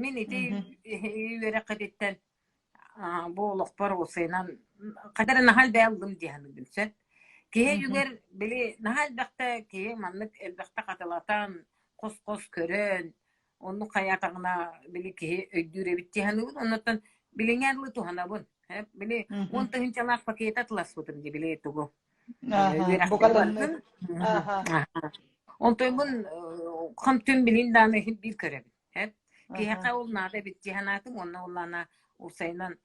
Мин ити үөрэххититтэн бу олохпор уопсайынан хайдах эрэ наһаа элбэҕи ыллым дии саныыбын сөп. Киһи өйүгэр били наһаа элбэхтэ киһи маннык элбэхтэ хатылатан, хос-хос көрөн, оннук хайаатаҕына били киһи өйдүүр эбит дии саныыбын. Оннуттан билиҥҥи арылы туһанабын. Били 10 тыһыынчалаах пакеты атыласпытым дии били тугу үөрэхтэри барытын. Онтойбун хам-түм билин даҕаны иһин биир көрөбүн. Киһиэхэ ол наада эбит дии санаатым уонна уоллаана уопсайынан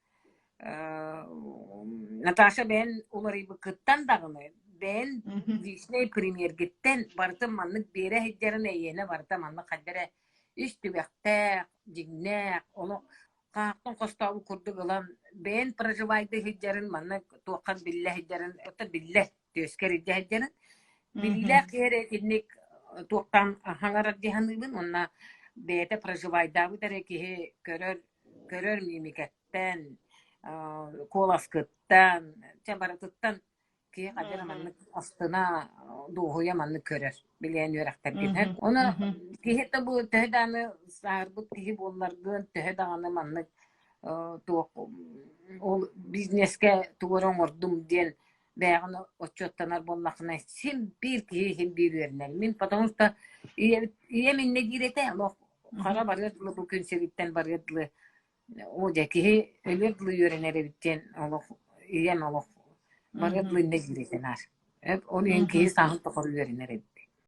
Наташа бэйэн уларыйбыккыттан даҕаны, бэйэн личнэй премьергиттэн барытын маннык биэрэ сылдьарын эйиэнэ барыта маннык хайда эрэ ис түгэхтээх, дьиҥнээх, олох хаахтан хостообут курдук ылан бэйэн проживайдыы сылдьарын маннык туоххар биллэ сылдьарын это биллэр түөскэр илдьэ сылдьарын биллээх киһи эрэ итинник туохтаан хаҥарар дии саныыбын уонна бэйэтэ проживайдаабыт эрэ киһи көрөр көрөр мимикэттэн, куоласкыттан, чэ барытыттан киһи хайдах эрэ маннык астына, дуоһуйа маннык көрөр, билиэн үөрэхтэргин. Ону киһи да бу төһө даҕаны сааһырбыт киһи буолларгын, төһө даҕаны маннык туох ол бизнескэ тугу эрэ оҥордум диэн бэйэҕин отчуоттанар буоллаххына син биир киһи син биир үөрэнэр. Мин потому что ийэм, ийэм иннэ диир этэ, олох хара барыар дылы бу күн сириттэн барыар дылы оо дьэ киһи өлүөр дылы үөрэнэр эбит диэн олох ийэм олох барыар дылы иннэ диир этэ наар. Ол иһин киһи сааһын тухары үөрэнэр эбит.